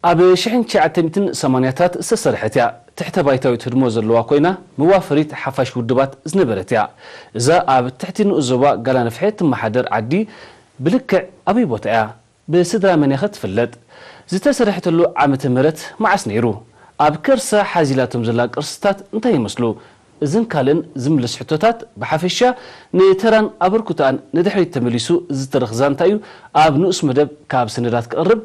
ኣብ ሽሕን ትሽዓተ ሚእትን ሰማንያታት ዝተሰርሐት እያ። ትሕተ ባይታዊት ህድሞ ዘለዋ ኮይና፣ መዋፈሪት ሓፋሽ ውድባት ዝነበረት እያ። እዛ ኣብ ትሕቲ ንኡስ ዞባ ጋላነፍሐ ትመሓደር ዓዲ ብልክዕ ኣበይ ቦታ እያ? ብስድራ መን እያ ትፍለጥ? ዝተሰርሐትሉ ዓመተ ምህረት መዓስ ነይሩ? ኣብ ከርሳ ሓዚላቶም ዘላ ቅርስታት እንታይ ይመስሉ? እዝን ካልእን ዝምልስ ሕቶታት ብሓፈሻ ንተራን ኣበርክቶኣን ንድሕሪት ተመሊሱ ዝትርኽ ዛንታ እዩ ኣብ ንኡስ መደብ ካብ ሰነዳት ክቕርብ።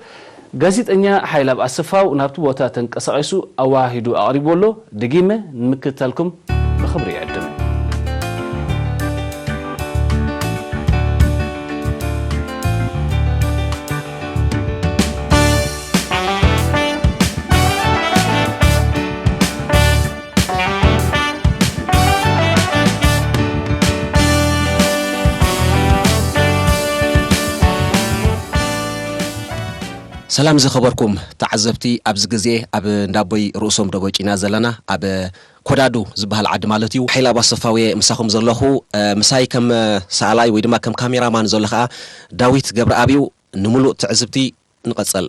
ጋዜጠኛ ሓይላብ ኣሰፋው ናብቲ ቦታ ተንቀሳቒሱ ኣወሃሂዱ ኣቕሪቡ ኣሎ። ደጊመ ንምክትታልኩም ብኽብሪ ይዕድም። ሰላም ዝኸበርኩም ተዓዘብቲ፣ ኣብዚ ግዜ ኣብ እንዳቦይ ርእሶም ደቦጭ ኢና ዘለና፣ ኣብ ኮዳዱ ዝበሃል ዓዲ ማለት እዩ። ሓይላ ኣሰፋው እየ ምሳኹም ዘለኹ። እ፣ ምሳይ ከም ሰኣላይ ወይ ድማ ከም ካሜራማን ዘሎ ኸኣ ዳዊት ገብረኣብ እዩ። ንምሉእ ትዕዝብቲ ንቐጽል።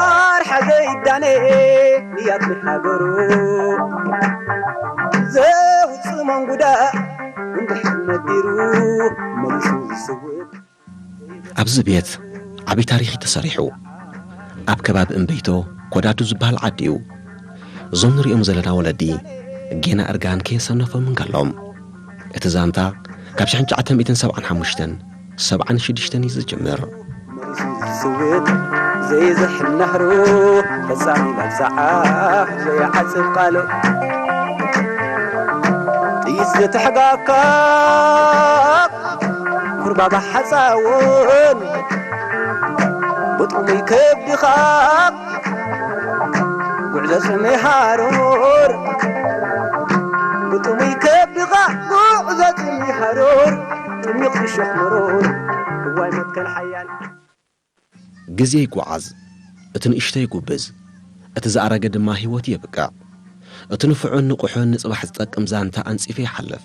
ኣርሓ ዘይዳነ ንያት ሃገሩ ዘውፅእ መንጉዳ እንድሕር ነዲሩ መሊሱ ይስውር። ኣብዚ ቤት ዓቢ ታሪኽ እዩ ተሰሪሑ። ኣብ ከባቢ እምበይቶ ኮዳዱ ዝበሃል ዓዲ እዩ። እዞም ንሪኦም ዘለና ወለዲ ጌና እርጋን ከየሰነፎም እንከሎም፣ እቲ ዛንታ ካብ ሽሕን ትሽዓተ ሚእትን ሰብዓን ሓሙሽተን ሰብዓን ሽዱሽተን እዩ ዝጅምር። መሊሱ ዝስውት ዘይዝሕል ናህሩ ፈጻሚ መብዛዓ ዘይዓጽብ ቃሉ ጥይት ዘተሕጋካ ኩርባባ ሓፃውን ብጥሙይ ከብድኻ ጉዕዞ ጽምይ ሃሩር ብጥሙይ ከብድኻ ጉዕዞ ጽምይ ሃሩር ጥሚቕ እሾኽ መሮር እዋይ መትከል ሓያል። ግዜ ይጓዓዝ፣ እቲ ንእሽቶ ይጉብዝ፣ እቲ ዝኣረገ ድማ ህይወቱ የብቅዕ። እቲ ንፉዕን ንቑሕን ንጽባሕ ዝጠቅም ዛንታ ኣንጺፉ ይሓልፍ።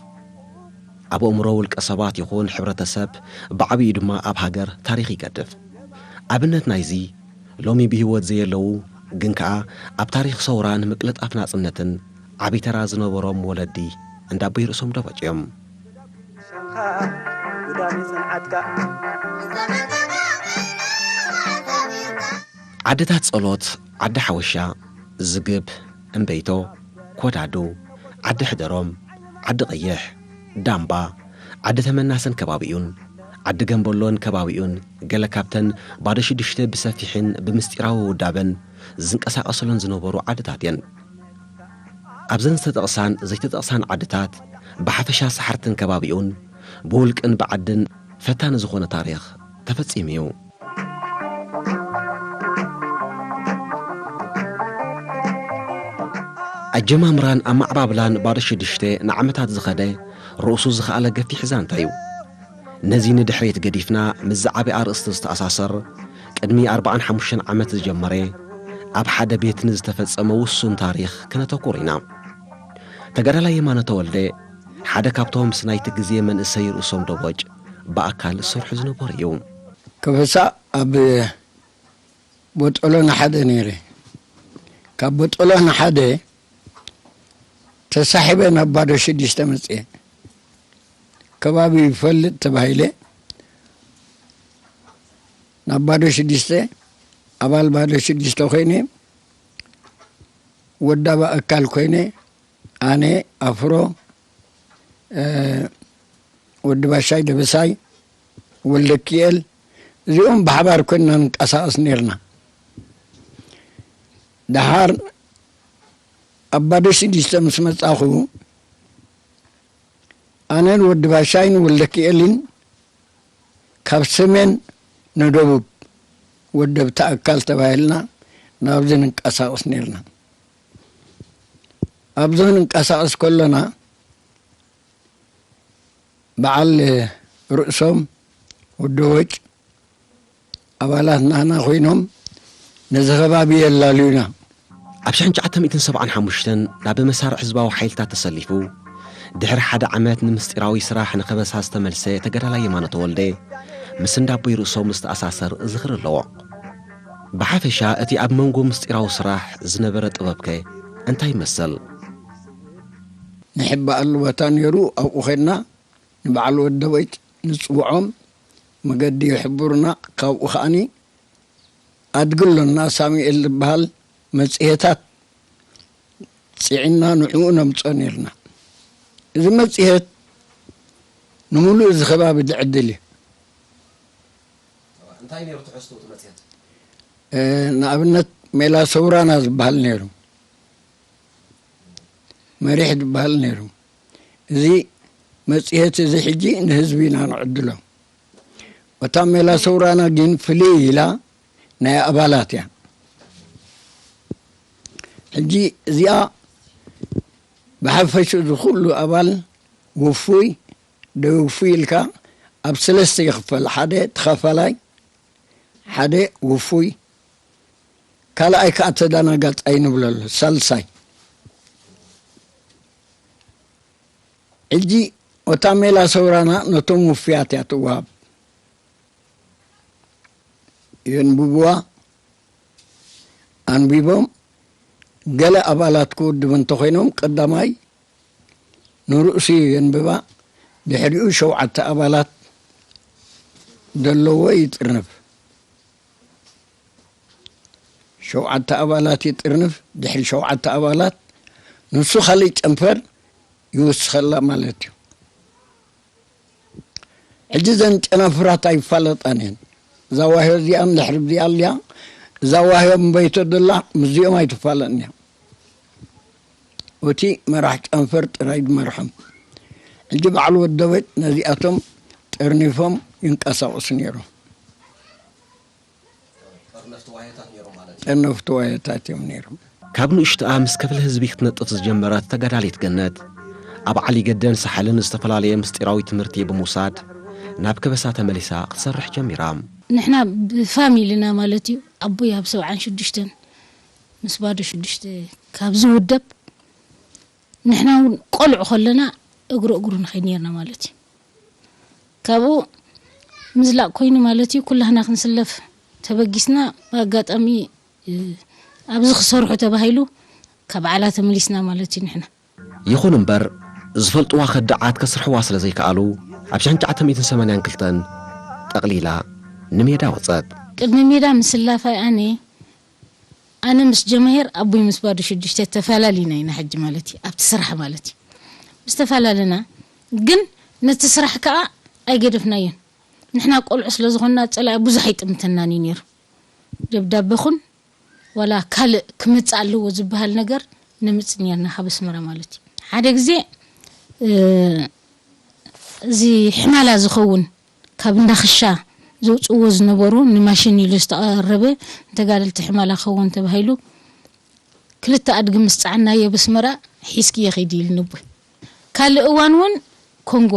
ኣብ ኣእምሮ ውልቀ ሰባት ይኹን ሕብረተሰብ፣ ብዓቢኡ ድማ ኣብ ሃገር ታሪኽ ይገድፍ። ኣብነት ናይዚ፣ ሎሚ ብህይወት ዘየለዉ ግን ከኣ ኣብ ታሪኽ ሰውራን ምቅልጣፍ ናጽነትን ዓቢ ተራ ዝነበሮም ወለዲ እንዳቦይ ርእሶም ደቦጭ እዮም። ሸንካ ጉዳም ጽንዓትካ። ዓድታት ጸሎት፣ ዓዲ ሓወሻ፣ ዝግብ፣ እምበይቶ፣ ኮዳዱ፣ ዓዲ ሕደሮም፣ ዓዲ ቀይሕ፣ ዳምባ፣ ዓዲ ተመናስን ከባቢኡን፣ ዓዲ ገምበሎን ከባቢኡን ገለ ካብተን ባዶ ሽዱሽተ ብሰፊሕን ብምስጢራዊ ውዳበን ዝንቀሳቐሰሎን ዝነበሩ ዓድታት እየን። ኣብዘን ዝተጠቕሳን ዘይተጠቕሳን ዓድታት ብሓፈሻ ሰሓርትን ከባቢኡን ብውልቅን ብዓድን ፈታኒ ዝኾነ ታሪኽ ተፈጺሙ እዩ። ኣጀማምራን ኣመዓባብላን ባዶ ሽዱሽተ ንዓመታት ዝኸደ ርእሱ ዝኸኣለ ገፊሕ ዛንታ እዩ። ነዚ ንድሕሪት ገዲፍና ምስዚ ዓቢ ኣርእስቲ ዝተኣሳሰር ቅድሚ ኣርባዓን ሓሙሽተን ዓመት ዝጀመረ ኣብ ሓደ ቤት ንዝተፈጸመ ውሱን ታሪኽ ከነተኩር ኢና። ተጋዳላይ የማነ ተወልደ ሓደ ካብቶም ምስ ናይቲ ግዜ መንእሰይ ርእሶም ደቦጭ ብኣካል ዝሰርሑ ዝነበሩ እዩ። ከበሳ ኣብ ቦጦሎ ንሓደ ነይረ። ካብ ቦጦሎ ንሓደ ተሳሒበ ናብ ባዶ ሽዱሽተ መጽኤ። ከባቢ ይፈልጥ ተባሂለ ናብ ባዶ ሽዱሽተ፣ ኣባል ባዶ ሽዱሽተ ኮይነ፣ ወዳባ ኣካል ኮይነ፣ ኣነ፣ ኣፍሮ፣ እ፣ ወዲ ባሻይ ደበሳይ፣ ወልደኪኤል፣ እዚኦም ብሓባር ኮይንና ንንቀሳቐስ ነይርና። ደሓር ኣብ ባዶ ሽዱሽተ ምስ መጻኹ፣ ኣነን ወዲ ባሻይን ወልደኪኤልን ካብ ሰሜን ንደቡብ ወደብቲ ኣካል ተባሂልና ናብዚ ንንቀሳቐስ ነይርና። ኣብዚ ክንንቀሳቐስ ከሎና፣ በዓል ርእሶም ወዲ ወጭ፣ ኣባላት ናህና ኮይኖም ነዚ ከባቢ የላልዩና። ኣብ ሽሕን ትሽዓተ ሚእትን ሰብዓን ሓሙሽተን ናብ መሳርዕ ህዝባዊ ሓይልታት ተሰሊፉ፣ ድሕሪ ሓደ ዓመት ንምስጢራዊ ስራሕ ንኸበሳ ዝተመልሰ ተጋዳላይ የማነ ተወልደ፣ ምስ እንዳቦይ ርእሶም ዝተኣሳሰር ዝኽሪ ኣለዎ። ብሓፈሻ እቲ ኣብ መንጎ ምስጢራዊ ስራሕ ዝነበረ ጥበብከ እንታይ ይመስል? ንሕበኣሉ ቦታ ነይሩ፣ ኣብኡ ኸድና ንበዓል ወደቦይት ንጽውዖም፣ መገዲ ይሕብሩና። ካብኡ ኸኣኒ ኣድጊ ኣሎና ሳሙኤል ዝበሃል መጽሔታት ጽዒና ንዕኡ ነምጽኦ ነርና። እዚ መጽሔት ንምሉእ እዚ ከባቢ ዝዕድል እዩ። እንታይ ነይሩ ትሕዝቶ እቲ መጽሔት? እ፣ ንኣብነት ሜላ ሰውራና ዝበሃል ነይሩ። መሪሕ ዝበሃል ነይሩ። እዚ መጽሔት እዚ ሕጂ ንህዝቢ ኢና ንዕድሎ። እታ ሜላ ሰውራና ግን ፍልይ ኢላ ናይ ኣባላት እያ። ሕጂ እዚኣ ብሓፈሽኡ እዚ ኩሉ ኣባል ውፉይ ደይውፉይ ኢልካ ኣብ ሰለስተ ይኽፈል። ሓደ ተኻፋላይ፣ ሓደ ውፉይ፣ ካልኣይ ከኣ ተደናጋጻይ ንብለሉ፣ ሳልሳይ። ሕጂ እታ ሜላ ሰውራና ነቶም ውፉያት እያ ትወሃብ። የንብብዋ፣ ኣንቢቦም ገለ ኣባላት ክውድቡ እንተኾይኖም ቀዳማይ ንርእሱ የንብባ፣ ድሕሪኡ ሸውዓተ ኣባላት ዘለዎ ይጥርንፍ። ሸውዓተ ኣባላት ይጥርንፍ፣ ድሕሪ ሸውዓተ ኣባላት ንሱ ካልእ ጨንፈር ይውስኸላ ማለት እዩ። ሕጂ እዘን ጨናፍራት ኣይፋለጣን እየን። እዛ ዋህዮ እዚኣ ንድሕሪ እዚኣ ኣልያ፣ እዛ ዋህዮ እምበይቶ ደላ ምስዚኦም ኣይትፋለጥን እያ። እቲ መራሕ ጨንፈር ጥራይ ዝመርሖም። ሕጂ በዓል ወደቦይት ነዚኣቶም ጠርኒፎም ይንቀሳቐሱ ነይሮም። ጠርነፍቲ ዋህዮታት ነይሮም ማለት እዩ። ጠርነፍቲ ዋህዮታት እዮም ነይሮም። ካብ ንእሽቶኣ ምስ ክፍሊ ህዝቢ ክትነጥፍ ዝጀመረት ተጋዳሊት ገነት፣ ኣብ ዓሊገደን ሳሕልን ዝተፈላለየ ምስጢራዊ ትምህርቲ ብምውሳድ ናብ ከበሳ ተመሊሳ ክትሰርሕ ጀሚራ። ንሕና ብፋሚልና ማለት እዩ፣ ኣቦይ ኣብ ሰብዓን ሽዱሽተን ምስ ባዶ ሽዱሽተ ካብ ዝውደብ፣ ንሕና እውን ቆልዑ ከለና እግሪ እግሩ ንኸይድ ነርና ማለት እዩ። ካብኡ ምዝላቕ ኮይኑ ማለት እዩ፣ ኩላህና ክንስለፍ ተበጊስና፣ ብኣጋጣሚ፣ እ፣ ኣብዚ ክሰርሑ ተባሂሉ ካብ ዓላ ተመሊስና ማለት እዩ ንሕና። ይኹን እምበር፣ ዝፈልጥዋ ከዳዓት ከስርሕዋ ስለ ዘይከኣሉ፣ ኣብ ሽሕን ትሽዓተ ሚእትን ሰማንያን ክልተን ጠቕሊላ ንሜዳ ወጸት። ቅድሚ ሜዳ ምስላፋይ ኣነ፣ ኣነ ምስ ጀማሂር ኣቦይ ምስ ባዶ ሽዱሽተ ተፈላሊና ኢና ሕጂ ማለት እዩ፣ ኣብቲ ስራሕ ማለት እዩ። ምስ ተፈላለና ግን ነቲ ስራሕ ከኣ ኣይገደፍናዮን። ንሕና ቆልዑ ስለ ዝኾንና ጸላኢ ብዙሕ ኣይጥምተናን እዩ ነይሩ። ደብዳበ ኹን ዋላ ካልእ ክመጽእ ኣለዎ ዝበሃል ነገር ነምጽእ ነርና ካብ ኣስመራ ማለት እዩ። ሓደ ግዜ፣ እ፣ እዚ ሕማላ ዝኸውን ካብ እንዳ ክሻ ዘውጽእዎ ዝነበሩ ንማሽን ኢሉ ዝተቐረበ ንተጋደልቲ ሕማላ ክኸውን ተባሂሉ ክልተ ኣድጊ ምስ ጸዓናዮ ኣብ ኣስመራ ሒዝክዮ ኺዲ ኢሉ ንቡይ። ካልእ እዋን እውን ኮንጎ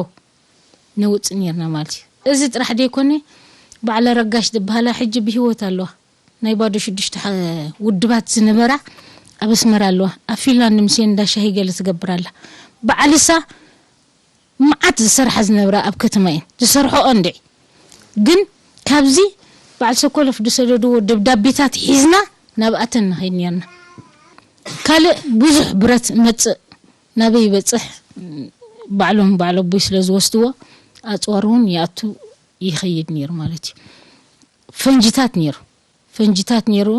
ነውጽእ ነርና ማለት እዩ። እዚ ጥራሕ ደይኮነ፣ ባዕላ ረጋሽ ዝበሃላ ሕጂ ብህይወት ኣለዋ። ናይ ባዶ ሽዱሽተ ሓ-፣ ውድባት ዝነበራ ኣብ ኣስመራ ኣለዋ። ኣብ ፊንላንድ ምስኤን እንዳ ሻሂ ገለ ትገብር ኣላ። ባዕልሳ መዓት ዝሰርሓ ዝነብራ ኣብ ከተማ እየን። ዝሰርሖኦ እንድዒ። ግን ካብዚ በዓል ሰኮሎፍ ዝሰደድዎ ደብዳቤታት ሒዝና ናብኣተን ንኸይድ ነርና። ካልእ ብዙሕ ብረት መጽእ ናበይ ይበጽሕ? ባዕሎም ባዕሎ ኣቦይ ስለ ዝወስድዎ ኣጽዋር እውን ይኣቱ ይኸይድ ነይሩ ማለት እዩ። ፈንጅታት ነይሩ። ፈንጅታት ነይሩ።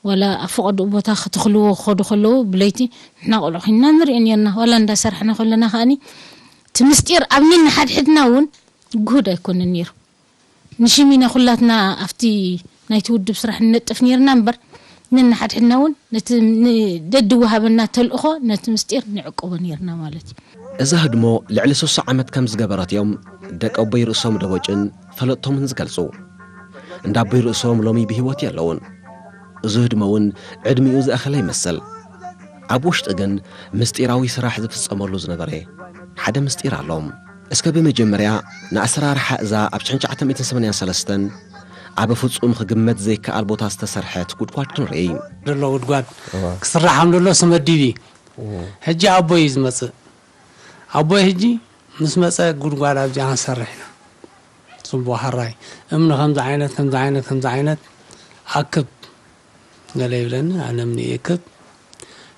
ዋላ ኣብ ፈቐድኡ ቦታ ክትኽልዎ ክኸዱ ከለዉ ብለይቲ ንሕና ቆልዑ ኮይንና ንሪኦ ነርና። ዋላ እንዳሰርሕና ከለና ከኣኒ እቲ ምስጢር ኣብ ነንሓድሕድና እውን ግሁድ ኣይኮነን ነይሩ። ንሽም ኢና ኩላትና ኣብቲ ናይቲ ውድብ ስራሕ ንነጥፍ ነርና እምበር፣ ነንሓድሕድና እውን ነቲ ን-፣ ደድወሃበና ተልእኾ ነቲ ምስጢር ንዕቅቦ ነርና ማለት እዩ። እዛ ህድሞ ልዕሊ ሶስት ዓመት ከም ዝገበረት እዮም ደቂ ኣቦይ ርእሶም ደቦጭን ፈለጥቶምን ዝገልጹ። እንዳ ኣቦይ ርእሶም ሎሚ ብህይወት የለውን። እዚ ህድሞ እውን ዕድሚኡ ዝኣኸለ ይመስል። ኣብ ውሽጢ ግን ምስጢራዊ ስራሕ ዝፍጸመሉ ዝነበረ ሓደ ምስጢር ኣሎ። እስከ ብመጀመርያ ንኣሰራርሓ እዛ ኣብ ሽሕን ትሽዓተ ሚእትን ሰማንያን ሰለስተን ኣብ ፍጹም ክግመት ዘይከኣል ቦታ ዝተሰርሐት ጉድጓድ ክንርኢ። ዘሎ ጉድጓድ ክስራሕ ከም ዘሎ ስመዲብ እዩ። ሕጂ ኣቦይ እዩ ዝመጽእ። ኣቦይ ሕጂ ምስ መጸ ጉድጓድ ኣብዚኣ ክንሰርሕ ኢና። ጽቡቕ ሕራይ እምኒ ከምዚ ዓይነት፣ ከምዚ ዓይነት፣ ከምዚ ዓይነት ኣክብ ገለ ይብለኒ። ኣነ እምኒ ይእክብ።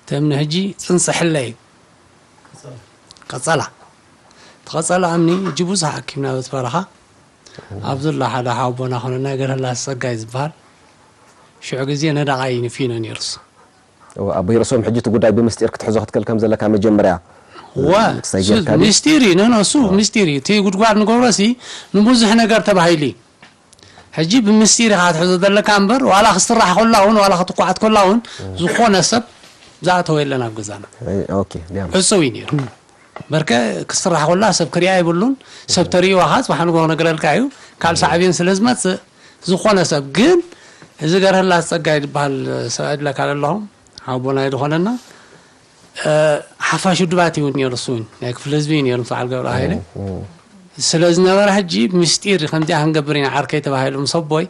እቲ እምኒ ሕጂ ጽንጽሕለይ እዩ። ቀጸላ። እቲ ቀጸላ እምኒ ሕጂ ብዙሕ ኣኪብና በቲ በረኻ። ኣብዚ ኣሎ ሓደ ሓወቦና ኮነ ናይ ገርህላስ ጸጋይ ዝበሃል። ሽዑ ግዜ ነዳቓይ ንፊኖ ነይሩስ። እወ፣ ኣቦይ ርእሶም ሕጂ እቲ ጉዳይ ብምስጢር ክትሕዞ ክትክእል ከም ዘለካ መጀመርያ፣ ዋ፣ ክስታይ ሱ ጌርካ ድዩ? ምስጢር እዩ። ነኖ፣ እሱ ምስጢር እዩ። እቲ ጉድጓድ ንገብሮሲ ንብዙሕ ነገር ተባሂሉ እዩ። ሕጂ ብምስጢር ኢኻ ክትሕዞ ዘለካ እምበር፣ ዋላ ክስራሕ ከላ እውን፣ ዋላ ክትኳዓት ከላ እውን፣ ዝኾነ ሰብ ዝኣተወ የለን ኣብ ገዛና። ኣይ፣ ኦኬ፣ ዲያም። ዕጹው እዩ ነይሩ። በርከ ክስራሕ ከላ ሰብ ክሪኣ የብሉን። ሰብ ተርእይዋ ኸዓ ጽባሕ ንግሆ ክነግረልካ እዩ። ካልእ ሳዕቤን ስለ ዝመጽእ፣ ዝኾነ ሰብ ግን፣ እዚ ገርህላስ ጸጋይ ዝበሃል ሰብኣይ ድለካ ዘለኹ፣ ሓቦናይ ዝኾነና፣ እ፣ ሓፋሽ ውድባት እዩ ነይሩ፣ እሱ እውን ናይ ክፍለ ህዝቢ እዩ ነይሩ፣ ምስ በዓል ገብረ ሃይለ። እም፣ እም። ስለ ዝነበረ፣ ሕጂ ምስጢር ከምዚኣ ክንገብር ኢና ዓርከይ ተባሂሉ ምስ ኣቦይ፣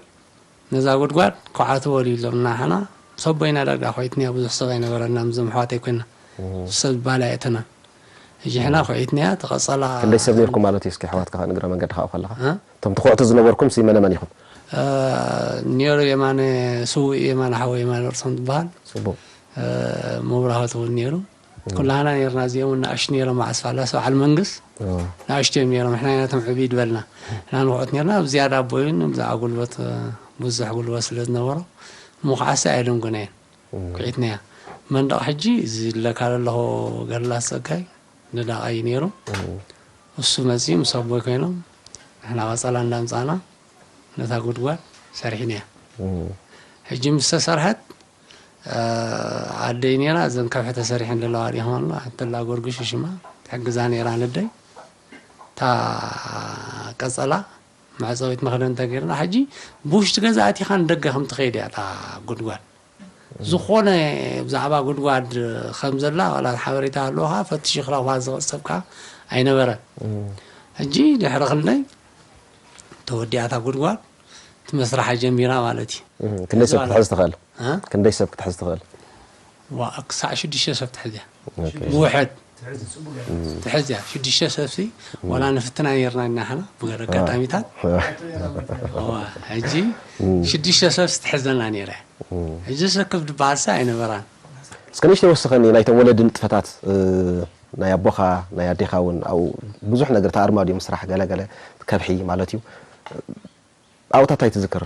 ነዛ ጉድጓድ ኳዓትዎ ድዩ ኢሎም ንዓና፣ ምስ ኣቦይና ዳርጋ ኮይትንያ፣ ብዙሕ ሰብ ኣይነበረና፣ ምስዞም ኣሕዋተይ ኮይና፣ እም። ሰብ ባል ኣየእተናን። ሕጂ ሕና ኮይትንያ፣ ተቐጸላ። ክንደይ ሰብ ነይርኩም ማለት እዩ? እስኪ ኣሕዋትካ ንግረ መንገድኻ ከለኻ። እ? እቶም ትኹዕቱ ዝነበርኩም ሲ መነ መን ኢኹም? እ፣ ነይሩ የማነ፣ ስዉእ የማነ ሓወይ የማነ ርእሶም ዝበሃል። ጽቡቕ። እ፣ መብራህቱ እውን ነይሩ። እም። ኩላህና ነይርና፣ እዚኦም እውን ንኣሽቱ ነይሮም፣ ዓስፋላስ በዓል መንግስ። እዎ። ንኣሽቱ እዮም ነይሮም፣ ንሕና ኢና እቶም ዕብይ ዝበልና። ንሕና ንኹዕት ነይርና፣ ብዝያዳ ኣቦይን ብዛዕባ ጉልበት፣ እ፣ ብዙሕ ጉልበት ስለ ዝነበሮ፣ ምኹዓሲ ኣየደንጎናየን። እም። ኩዒትናያ። መንደቕ ሕጂ እዚ ዝለካ ዘለኹ ገርላስ ጸጋይ ንዳቕ እዩ ነይሩ። እም። እሱ መጺኡ ምስ ኣቦይ ኮይኖም፣ ንሕና ቀጸላ እንዳምጻና ነታ ጉድጓድ ሰሪሕናያ። እም። ሕጂ ምስ ተሰርሐት፣ እ፣ ኣደይ ነይራ፣ እዘን ከውሒ ተሰሪሐን ዘለዋ ርኢኹም ኣለኹም። ኣንተላ ጎርግሹ ሽማ ትሕግዛ ነይራ ነደይ። እታ ቀጸላ መዕጸዊት መኽደን ተገይርና፣ ሕጂ ብውሽጢ ገዛ ኣቲኻ ንደገ ከም ትኸይድ እያ እታ ጉድጓድ። ዝኾነ ብዛዕባ ጉድጓድ ከም ዘላ ዋላ ሓበሬታ ኣለዎ ኸዓ ፈትሽ ክረኽባ ዝኽእል ሰብ ከኣ ኣይነበረን። እም። ሕጂ ድሕሪ ክንደይ ተወዲኣታ ጉድጓድ እቲ መስርሓ ጀሚራ ማለት እዩ። እም፣ ክንደይ ሰብ ክትሕዝ ትኽእል? እ? ክንደይ ሰብ ክትሕዝ ትኽእል? ዋ፣ ክሳዕ ሽዱሽተ ሰብ ትሕዝ እያ። ኦኬ። ብውሕድ እም። ትሕዝ እያ። ሽዱሽተ ሰብሲ እም። ዋላ ንፍትና ነይርና ኢና ንሕና ብገለ አ። ኣጋጣሚታት። ዋ፣ ሕጂ እም። ሽዱሽተ ሰብሲ ትሕዘና ነይራ። እም። ሕጂ ሰክፍ ዝበሃልሲ ኣይነበራን። እስከ ንእሽተይ ወስኸኒ ናይቶም ወለዲ ንጥፈታት፣ እ፣ ናይ ኣቦኻ፣ ናይ ኣዴኻ እውን ኣብኡ ብዙሕ ነገር ተኣርማድዮም ስራሕ ገለ ገለ ከብሒ ማለት እዩ። ኣብኡ እንታይ ትዝክር?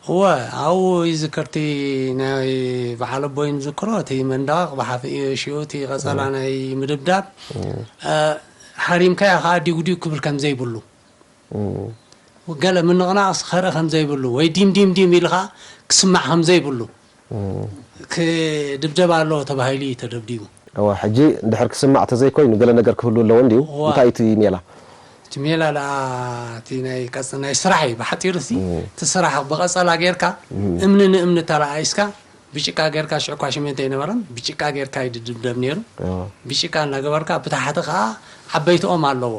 እወ፣ ኣብኡ ይዝክር። እቲ ናይ በዓል ኣቦይ ንዝክሮ፣ እቲ መንደቕ ብሓፍ-፣ ሽኡ፣ እቲ ቀጸላ እም። ናይ ምድብዳብ፣ እም። እ፣ ሓሪምካዮ ኸዓ ዲጉ ዲጉ ክብል ከም ዘይብሉ። እም። ገለ ምንቕናቕ ከርኢ ከም ዘይብሉ፣ ወይ ዲም ዲም ዲም ኢልኻ ክስማዕ ከም ዘይብሉ። እም። ክድብደብ ኣለዎ ተባሂሉ እዩ ተደብዲቡ። እወ፣ ሕጂ እንድሕር ክስማዕ ተዘይኮይኑ ገለ ነገር ክህሉ ኣለዎ እንድዩ። እዋ። እንታይ እዩ እቲ ሜላ? እቲ ሜላ ደኣ እቲ ናይ ቀጽ-፣ ናይ ስራሕ እዩ። ብሓጺሩ፣ እስቲ እም። እቲ ስራሕ ብቐጸላ ጌርካ፣ እም። እምኒ ንእምኒ ተለኣኢስካ፣ ብጭቃ ጌርካ፣ ሽዕኳ ሽሜንቶ ኣይነበረን፣ ብጭቃ ጌርካ እዩ ድድብደብ ነይሩ። እዋ። ብጭቃ እናገበርካ፣ ብታሕቲ ከኣ ዓበይቲ ኦም ኣለዎ።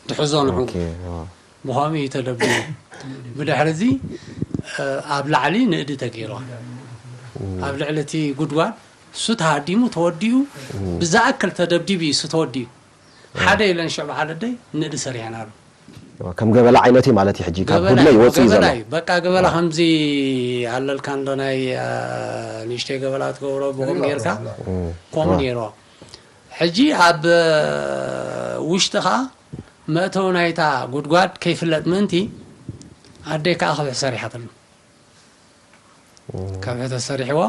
ድሕዞ ንዑ። ኦኬ፣ እዋ። ብኸምኡ እዩ ተደብዲቡ። ብድሕሪ እዚ፣ እ፣ ኣብ ላዕሊ ንእዲ ተገይርዋ። እም። ኣብ ልዕሊ እቲ ጉድጓድ እሱ ተሃዲሙ ተወዲኡ፣ እም። ብዝኣክል ተደብዲቡ እዩ እሱ ተወዲኡ። እም። ሓደ ኢለን ሽዑ በዓል ኣደይ ንእዲ ሰሪሐናሉ። ከም ገበላ ዓይነት እዩ ማለት እዩ። ሕጂ ካብ ገበላ ጉድለ እዩ፣ ይወጽእ እዩ ገበላ ዘሎ። እዩ። በቃ ገበላ እም። ከምዚ ኣለልካ እንዶ ናይ፣ እ፣ ንእሽተይ ገበላ ትገብሮ ብኦም ጌርካ፣ እም። ከምኡ እዋ። ነይርዎ። ሕጂ ኣብ ውሽጢ ኸኣ መእተዊ ናይታ ጉድጓድ ከይፍለጥ ምእንቲ ኣደይ ከኣ ከውሒ ሰሪሓትሉ። እም። ከውሒ ተሰሪሕዎ።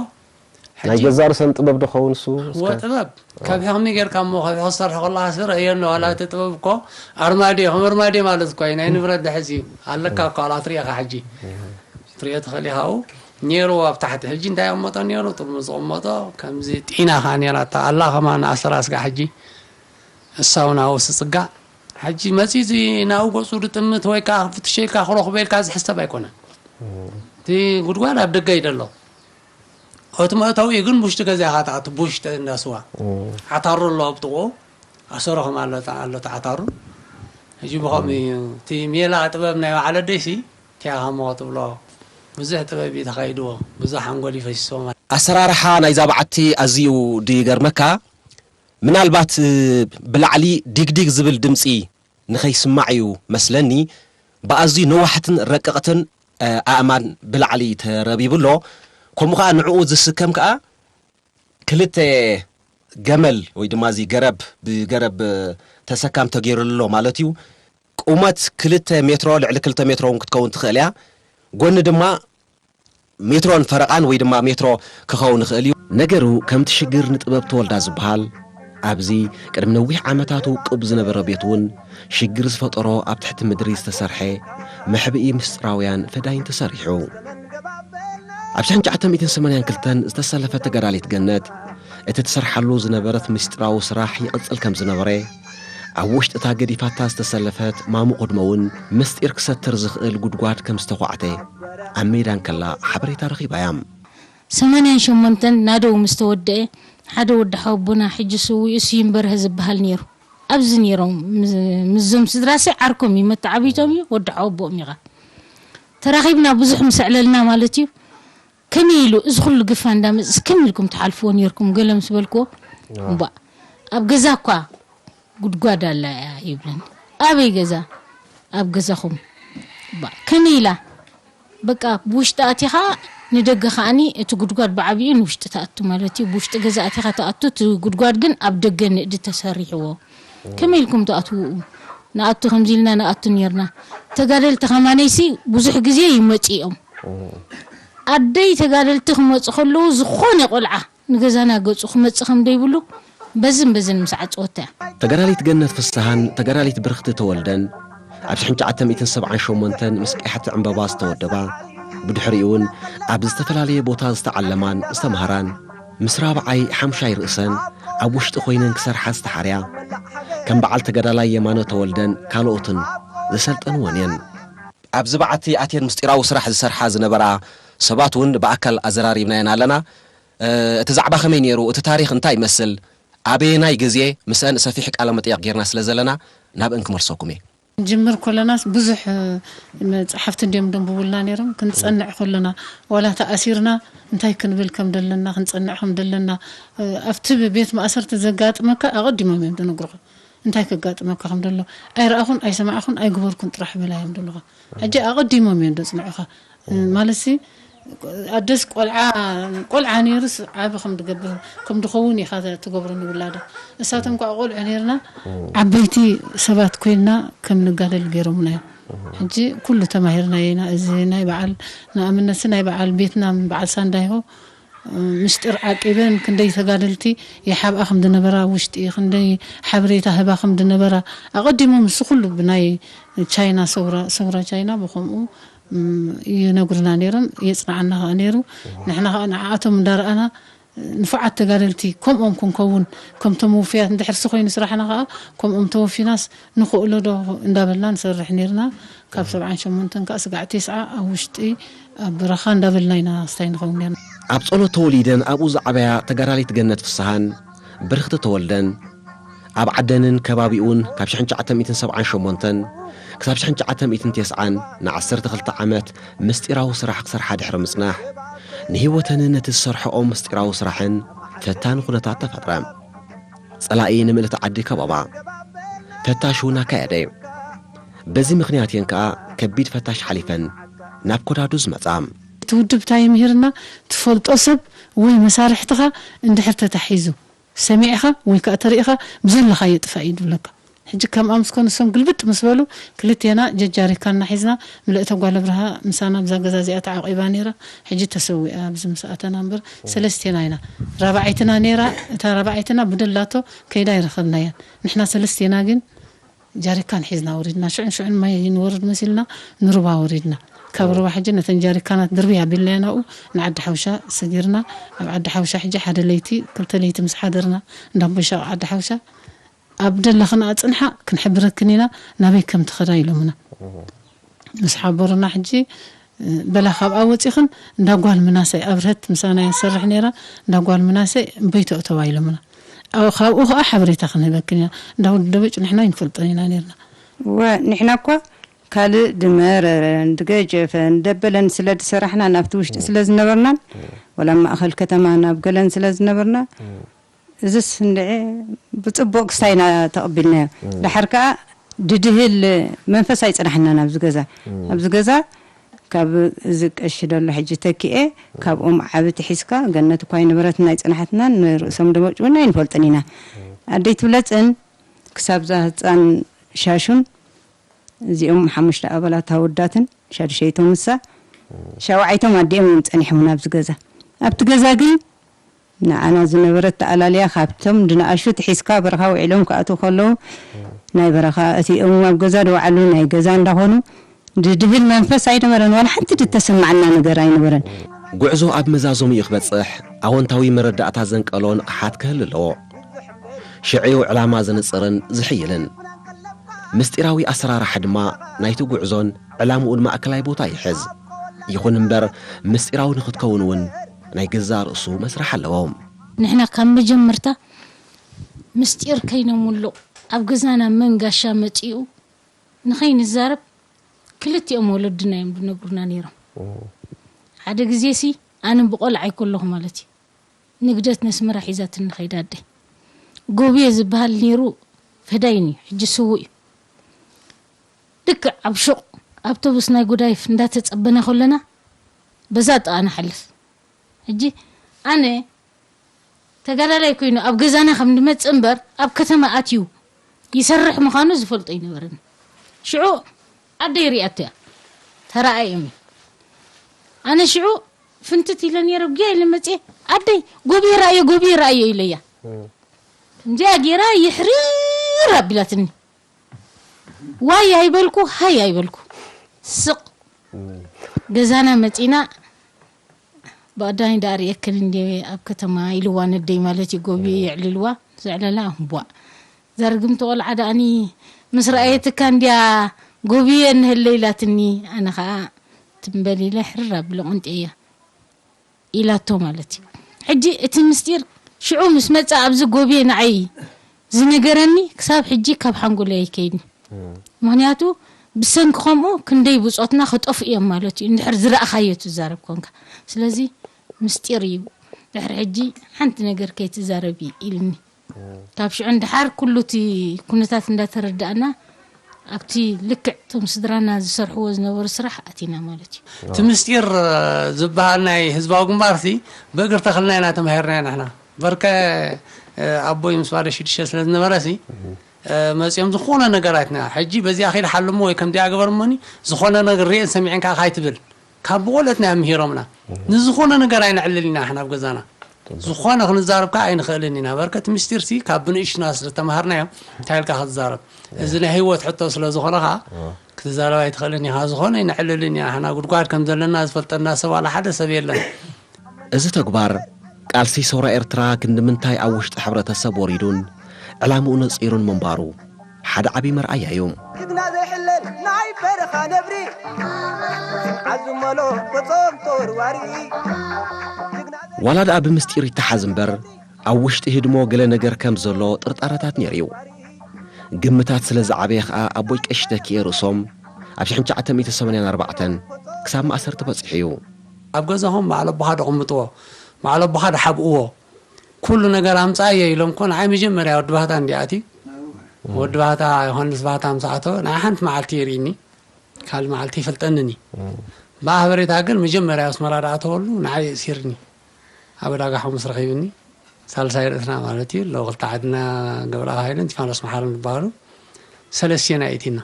ናይ ሕጂ ገዛ ርእሰን ጥበብ ዶ ኸውን እሱ? ወ እስከ ጥበብ። ከውሒ ከመይ ጌርካ እሞ ከውሒ ክሰርሕ ከለኻስ ርእየኒ፣ ዋላ እቲ ጥበብ እኮ ኣርማድዮ፣ ከም ኣርማድዮ ማለት እኮ እዩ፣ ናይ ንብረት ዝሕዝ እዩ። ኣለካ እኮ፣ ዋላ ትርእኻ ሕጂ። እም። ትርእዮ ትኽእል ኢኻ። ኣብኡ ነይሩ ኣብ ታሕቲ። ሕጂ እንታይ የቕመጦ ነይሩ? ጥርሙዝ ዝቕመጦ፣ ከምዚ ጢና ኸኣ ነይራታ። ኣላ ከማን ኣሰራስጋ ሕጂ። እሳ እውን ኣብኡ ስጽጋዕ። ሕጂ መጺኡ እዚ ናብኡ ገጹ ዝጥምት ወይ ከኣ ክፍትሸልካ ክረኽበልካ ዝሕሰብ ኣይኮነን። እም። እቲ ጉድጓድ ኣብ ደገ እዩ ዘሎ። እቲ መእተዊኡ ግን ብውሽጢ ገዛ ኢኻ ትኣቱ፣ ብውሽጢ እንዳ ስዋ። እም። ዓታሩ ኣሎ ኣብ ጥቕኡ። ኣሰሮ ከም ኣሎ፣ ኣሎ እቲ ዓታሩ። ሕጂ ብኸምኡ እም። እዩ። እቲ ሜላ ጥበብ ናይ በዓል ኣደይሲ ኪያኻ እሞ ክትብሎ ብዙሕ ጥበብ እዩ ተኻይድዎ፣ ብዙሕ ሓንጎል እዩ ፈሲስዎ ማለት። ኣሰራርሓ ናይዛ በዓቲ ኣዝዩ ድዩ ይገርመካ። ምናልባት ብላዕሊ ዲግዲግ ዝብል ድምፂ ንኸይስማዕ እዩ መስለኒ። ብኣዝዩ ነዋሕትን ረቀቕትን ኣእማን ብላዕሊ ተረቢቡ ኣሎ። ከምኡ ከዓ ንዕኡ ዝስከም ከዓ ክልተ ገመል ወይ ድማ እዚ ገረብ ብገረብ ተሰካም ተገይሩሉ ኣሎ ማለት እዩ። ቁመት ክልተ ሜትሮ፣ ልዕሊ ክልተ ሜትሮ እውን ክትከውን ትኽእል እያ። ጎኒ ድማ ሜትሮን ፈረቓን ወይ ድማ ሜትሮ ክኸውን ይኽእል እዩ። ነገሩ ከምቲ ሽግር ንጥበብ ተወልዳ ዝበሃል ኣብዚ ቅድሚ ነዊሕ ዓመታት ውቁብ ዝነበረ ቤት እውን ሽግር ዝፈጠሮ ኣብ ትሕቲ ምድሪ ዝተሰርሐ መሕብኢ ምስጢራውያን ፈዳይን ተሰሪሑ። ኣብ ሽሕን ትሽዓተ ሚእትን ሰማንያን ክልተን ዝተሰለፈት ተጋዳሊት ገነት እቲ ትሰርሓሉ ዝነበረት ምስጢራዊ ስራሕ ይቕጽል ከም ዝነበረ ኣብ ውሽጢ እታ ገዲፋታ ዝተሰለፈት ማሙ ቅድመ እውን ምስጢር ክሰትር ዝኽእል ጉድጓድ ከም ዝተዃዕተ ኣብ ሜዳ እንከላ ሓበሬታ ረኺባ እያ። ሰማንያን ሸሞንተን ናደው ምስ ተወደአ ሓደ ወዲ ሓወቦና ሕጂ ስውኡ ስዩም በርሀ ዝበሃል ነይሩ። ኣብዚ ነይሮም ምስ- ምስዞም ስድራሲ ዓርኮም እዩ መተዓቢቶም እዩ ወዲ ሓወቦኦም ኢኻ ተራኺብና ብዙሕ ምስ ኣዕለልና ማለት እዩ ከመይ ኢሉ እዚ ኩሉ ግፋ እንዳመፅስ ከመይ ኢልኩም ትሓልፍዎ ነይርኩም ገለ ምስ በልክዎ እምባ ኣብ ገዛ እኳ ጉድጓድ ኣላ እያ ይብለኒ ኣበይ ገዛ ኣብ ገዛኹም እባ ከመይ ኢላ በቃ ብውሽጢ ኣቲኻ ንደገ ከዓኒ እቲ ጉድጓድ ብዓብኡ ንውሽጢ ትኣቱ ማለት እዩ ብውሽጢ ገዛ ኣቲኻ ትኣቱ እቲ ጉድጓድ ግን ኣብ ደገ ንእዲ ተሰሪሕዎ ከመይ ኢልኩም ትኣትውኡ ንኣቱ ከምዚ ኢልና ንኣቱ ነርና ተጋደልቲ ከማነይሲ ብዙሕ ግዜ ይመፁ እዮም ኣደይ ተጋደልቲ ክመፁ ከለዉ ዝኾነ ቆልዓ ንገዛና ገፁ ክመፅእ ከም ደይብሉ በዝን በዝን ምስ ዓፀወታ እያ። ተጋዳሊት ገነት ፍስሃን ተጋዳሊት ብርኽቲ ተወልደን ኣብ ሽሕን ትሽዓተ ሚእትን ሰብዓን ሸሞንተን ምስ ቀያሕቲ ዕምበባ ዝተወደባ ብድሕሪኡ እውን ኣብ ዝተፈላለየ ቦታ ዝተዓለማን ዝተምሃራን ምስ ራብዓይ ሓምሻይ ርእሰን ኣብ ውሽጢ ኮይነን ክሰርሓ ዝተሓርያ ከም በዓል ተጋዳላይ የማነ ተወልደን ካልኦትን ዘሰልጠንወን እየን። ኣብዚ በዓቲ ኣትየን ምስጢራዊ ስራሕ ዝሰርሓ ዝነበራ ሰባት እውን ብኣካል ኣዘራሪብናየን ኣለና። እቲ ዛዕባ ከመይ ነይሩ? እቲ ታሪኽ እንታይ ይመስል? ኣበየናይ ግዜ? ምስአን ሰፊሕ ቃለ መጠይቕ ጌርና ስለ ዘለና ናብእን ክመልሰኩም እየ። ንጅምር ኮለናስ ብዙሕ መፅሓፍቲ እንዲዮም ደንብቡልና ነይሮም። ክንፀንዕ ኮለና ዋላ ተኣሲርና እንታይ ክንብል ከም ደለና ክንፀንዕ ከም ደለና ኣብቲ ቤት ማእሰርቲ ዘጋጥመካ ኣቐዲሞም እዮም ዝነግሩኻ። እንታይ ከጋጥመካ ከም ደሎ ኣይረኣኹን ኣይሰማዕኹን ኣይግበርኩን ጥራሕ በላ እዮም ደለኻ። ሕጂ ኣቐዲሞም እዮም ደፅንዑኻ። ማለትሲ ኣደስ ቆልዓ ቆልዓ ነይሩስ ዓቢ ከም ድገብር ከም ድኸውን ኢኻ ትገብሮ ንውላዳ። እሳቶም ከዓ ቆልዑ ነይርና ዓበይቲ ሰባት ኮይንና ከም ንጋደል ገይሮምና እዮም። ሕጂ ኩሉ ተማሂርና ኢና። እዚ ናይ በዓል ንኣብነትሲ ናይ በዓል ቤትና በዓል ሳንዳይሆ ምስጢር ዓቂበን ክንደይ ተጋደልቲ ይሓብኣ ከም ድነበራ ውሽጢ ክንደይ ሓበሬታ ህባ ከም ድነበራ ኣቐዲሞም ምስ ኩሉ ብናይ ቻይና ሰውራ ሰውራ ቻይና ብከምኡ ይነግሩና ነይሮም የፅናዓና ከዓ ነይሩ ንሕና ከዓ ንዓኣቶም እንዳረኣና ንፉዓት ተጋደልቲ ከምኦም ክንከውን ከምቶም ውፉያት እንድሕር ሲ ኮይኑ ስራሕና ከዓ ከምኦም ተወፊናስ ንኽእሎ ዶ እንዳበልና ንሰርሕ ነይርና ካብ ሰብዓን ሸሞንተን ከዓ ስጋዕ ቴስዓ ኣብ ውሽጢ ኣብ በረኻ እንዳበልና ኢና ስታይ ንኸውን ነርና። ኣብ ጸሎት ተወሊደን ኣብኡ ዝዓበያ ተጋዳሊት ገነት ፍስሃን ብርኽቲ ተወልደን ኣብ ዓደንን ከባቢኡን ካብ ሽሕን ትሽዓተ ሚእትን ሰብዓን ሸሞንተን ክሳብ ሽሕን ትሽዓተ ሚእትን ተስዓን ንዓሰርተ ክልተ ዓመት ምስጢራዊ ስራሕ ክሰርሓ ድሕሪ ምጽናሕ ንህይወተንን ነቲ ዝሰርሐኦ ምስጢራዊ ስራሕን ፈታኒ ኩነታት ተፈጥረ። ጸላኢ ንምእለቲ ዓዲ ከበባ ፈታሽ እውን ኣካየደ። በዚ ምኽንያት እየን ከኣ ከቢድ ፈታሽ ሓሊፈን ናብ ኮዳዱ ዝመጻ። እቲ ውድብ እንታይ ይምህርና ትፈልጦ ሰብ ወይ መሳርሕትኻ እንድሕር ተታሒዙ ሰሚዕኻ ወይ ከዓ ተሪእኻ ብዘለኻዮ ጥፋእ እዩ ድብለካ። ሕጂ ከም ኣምስኮ ንሶም ግልብጥ ምስ በሉ ክልቴና ጀጃሪካና ሒዝና ምልእተ ጓል ኣብርሃ ምሳና ብዛ ገዛ እዚኣ ተዓቂባ ነይራ ሕጂ ተሰዊኣ ኣብዚ ምስ ኣተና እምበር ሰለስቴና ኢና ራብዓይትና ነይራ እታ ራብዓይትና ብደላቶ ከይዳ ይረኸብናያን ንሕና ሰለስቴና ግን ጃሪካን ሒዝና ወሪድና ሽዑን ሽዑን ማይ ንወርድ መሲልና ንሩባ ወሪድና ካብ ሩባ ሕጂ ነተን ጃሪካናት ድርብይ ኣቢልናየን ኣብኡ ንዓዲ ሓውሻ ሰጊርና ኣብ ዓዲ ሓውሻ ሕጂ ሓደ ለይቲ ክልተ ለይቲ ምስ ሓደርና እንዳቦሻቕ ዓዲ ሓውሻ ኣብ ደለኽን ኣጽንሓ ክንሕብረክን ኢና ናበይ ከም ትኸዳ ኢሎምና ምስ ሓበሩና ሕጂ በላ ካብኣ ወፂኽን እንዳ ጓል ምናሰ ኣብርሀት ምሳና እያ ትሰርሕ ነይራ እንዳ ጓል ምናሰ እምበይ ተእተዋ ኢሎምና ካብኡ ከዓ ሓበሬታ ክንህበክን ኢና እንዳ ወዲ ደበጭ ንሕና ይንፈልጠን ኢና ነርና እወ ንሕና እኳ ካልእ ድመረረን ድገጀፈን ደበለን ስለ ዝሰራሕና፣ ናብቲ ውሽጢ ስለ ዝነበርናን፣ ወላ ማእኸል ከተማ ናብ ገለን ስለ ዝነበርና፣ እዝስ እንድዒ ብጽቡቕ ክስታይ ኢና ተቐቢልናዮ። ድሓር ከኣ ድድህል መንፈስ ኣይጽናሕናን ኣብዚ ገዛ። ኣብዚ ገዛ ካብ እዚ ቀሺ ደሎ ሕጂ ተኪኤ፣ ካብኦም ዓቢ ትሒዝካ፣ ገነት እኳ ኣይነበረትና ኣይጽናሓትናን፣ ንርእሶም ደመጭ እውን ኣይንፈልጥን ኢና። ኣደይ ትብለጽን ክሳብ እዛ ህጻን ሻሹን፣ እዚኦም ሓሙሽተ ኣባላት ኣወዳትን ሻድሸይቶም ንሳ፣ ሻውዓይቶም ኣዲኦም እዮም ጸኒሖም ናብዚ ገዛ። ኣብቲ ገዛ ግን ንዓና ዝነበረት ተኣላልያ፣ ካብቶም ድንኣሹ ትሒዝካ በረኻ ውዒሎም ክኣትዉ ከለዉ፣ ናይ በረኻ እቲኦም ኣብ ገዛ ዝወዓሉ ናይ ገዛ እንዳኾኑ፣ ድድህል መንፈስ ኣይነበረን። ዋላ ሓንቲ ድተሰማዓና ነገር ኣይነበረን። ጉዕዞ ኣብ መዛዘሚኡ ክበጽሕ ኣወንታዊ መረዳእታ ዘንቀሎ ንቕሓት ክህሉ ኣለዎ። ሽዕዩ ዕላማ ዘንጽርን ዝሕይልን። ምስጢራዊ ኣሰራርሓ ድማ ናይቲ ጉዕዞን ዕላምኡን ማእከላይ ቦታ ይሕዝ። ይኹን እምበር፣ ምስጢራዊ ንኽትከውን እውን ናይ ገዛእ ርእሱ መስርሕ ኣለዎ። ንሕና ካብ መጀመርታ ምስጢር ከይነምልቕ፣ ኣብ ገዛና መን ጋሻ መጺኡ ንኸይንዛረብ ክልቲኦም ወለድና እዮም ዝነግሩና ነይሮም። ሓደ ግዜሲ ኣነ ብቆልዓይ ከለኹ ማለት እዩ፣ ንግደት ነስመራ ሒዛትኒ ከይዳ ኣደይ። ጎብየ ዝበሃል ነይሩ፣ ፈዳይን እዩ፣ ሕጂ ስዉእ እዩ። ልክዕ ኣብ ሹቕ ኣውቶቡስ ናይ ጉዳይፍ እንዳተጸበና ከለና በዛ ጥቓ ንሓልፍ። ሕጂ ኣነ ተጋዳላይ ኮይኑ ኣብ ገዛና ከም ዝመጽእ እምበር ኣብ ከተማ ኣትዩ ይሰርሕ ምዃኑ ዝፈልጦ ኣይነበረን። ሽዑ ኣደይ ሪኣቶ እያ፣ ተራኣዮም እዩ። ኣነ ሽዑ ፍንትት ኢለ ነይረ፣ ጉያ ኢለ መጽየ፣ ኣደይ ጎብየ ራእዮ፣ ጎብየ ራእዮ ኢለያ። እንዲያ ጌራ ይሕርር ኣቢላትኒ። ዋይ ኣይበልኩ፣ ሃይ ኣይበልኩ። ስቕ ገዛና መጺና፣ ብቐዳሚ ደኣ ርእየክን እንድየ ኣብ ከተማ ኢልዋ ነደይ ማለት እዩ፣ ጎብየ የዕልልዋ፣ ዘዕለላ እምቧእ። እዛ ርግምቲ ቆልዓ ደኣኒ ምስ ረኣየትካ እንድያ ጎብየ እንህለ ኢላትኒ፣ ኣነ ኸኣ ትም በል ኢለ ሕርር ኣቢለ ቆንጢዐያ። ኢላቶ ማለት እዩ። ሕጂ እቲ ምስጢር ሽዑ ምስ መጸ ኣብዚ ጎብየ ንዓይ ዝነገረኒ ክሳብ ሕጂ ካብ ሓንጎለይ ኣይከይድን። ምኽንያቱ ብሰንኪ ከምኡ ክንደይ ብጾትና ክጠፍኡ እዮም ማለት እዩ፣ እንድሕር ዝረኣኻዮ ትዛረብ ኮንካ። ስለዚ ምስጢር እዩ። ድሕሪ ሕጂ ሓንቲ ነገር ከይትዛረቢ ኢልኒ። ካብ ሽዑ ንደሓር ኩሉ እቲ ኩነታት እንዳተረዳእና ኣብቲ ልክዕ እቶም ስድራና ዝሰርሕዎ ዝነበሩ ስራሕ ኣቲና ማለት እዩ። እቲ ምስጢር ዝበሃል ናይ ህዝባዊ ግንባርሲ ብእግሪ ተኽልና ኢና ተማሂርና ንሕና። በርከ ኣቦይ ምስ ባዶ ሽዱሽተ ስለ ዝነበረሲ መፂኦም ዝኾነ ነገር ኣይትና ሕጂ በዚኣ ከይድ ሓልሞ ወይ ከምዚኣ ገበርሞኒ ዝኾነ ነገር ርእን ሰሚዕን ከዓ ካይትብል ካብ ብቆለት ናይ ምሂሮምና ንዝኾነ ነገር ኣይነዕልል ኢና ንሕና ኣብ ገዛና ዝኾነ ክንዛረብ ከዓ ኣይንኽእልን ኢና። በርከት ምስጢርሲ ካብ ብንእሽቱና ስለ ዝተምሃርናዮ እንታይ ኢልካ ክትዛረብ እዚ ናይ ህይወት ሕቶ ስለ ዝኾነ ከዓ ክትዛረብ ኣይትኽእልን ኢኻ። ዝኾነ ኣይነዕልልን ኢና ንሕና ጉድጓድ ከም ዘለና ዝፈልጠና ሰብ ዋላ ሓደ ሰብ የለን። እዚ ተግባር ቃልሲ ሰውራ ኤርትራ ክንዲ ምንታይ ኣብ ውሽጢ ሕብረተሰብ ወሪዱን ዕላምኡ ነጺሩን ምንባሩ ሓደ ዓቢ መርኣያ እዩ። ጅግና ዘይሕለል ናይ በረኻ ነብሪ ዓዙመሎ ገጾም ተወርዋሪ ጅግና ዋላ ደኣ ብምስጢር ይተሓዝ እምበር ኣብ ውሽጢ ህድሞ ገለ ነገር ከም ዘሎ ጥርጣረታት ነይሩ እዩ። ግምታት ስለ ዝዓበየ ኸኣ ኣቦይ ቀሺ ተኪኤ ርእሶም ኣብ ሽሕን ትሽዓተ ሚእትን ሰማንያን ኣርባዕተን ክሳብ ማእሰርቲ በጺሑ እዩ። ኣብ ገዛኹም በዓል ኣቦኻ ደቕምጥዎ፣ በዓል ኣቦኻ ደሓብእዎ፣ ኩሉ ነገር ኣምጻእዮ ኢሎም እኮ ንዓይ መጀመርያ ወዲ ባህታ እንዲ ኣትዩ፣ ወዲ ባህታ ዮሃንስ ባህታ ምስ ኣተወ ንዓይ ሓንቲ መዓልቲ የርእይኒ፣ ካልእ መዓልቲ ይፈልጠንን እዩ። ብኣ ሓበሬታ ግን መጀመርያ ኣስመራ ደኣተወሉ ንዓይ የእሲርኒ፣ ኣብ ዕዳጋ ሓሙስ ረኺብኒ፣ ሳልሳይ ርእስና ማለት እዩ፣ ኣለዉ ክልተ ዓድና ገብረኣብ ሃይለን እስጢፋኖስ መሓርን ዝበሃሉ ሰለስቴና የእቲና።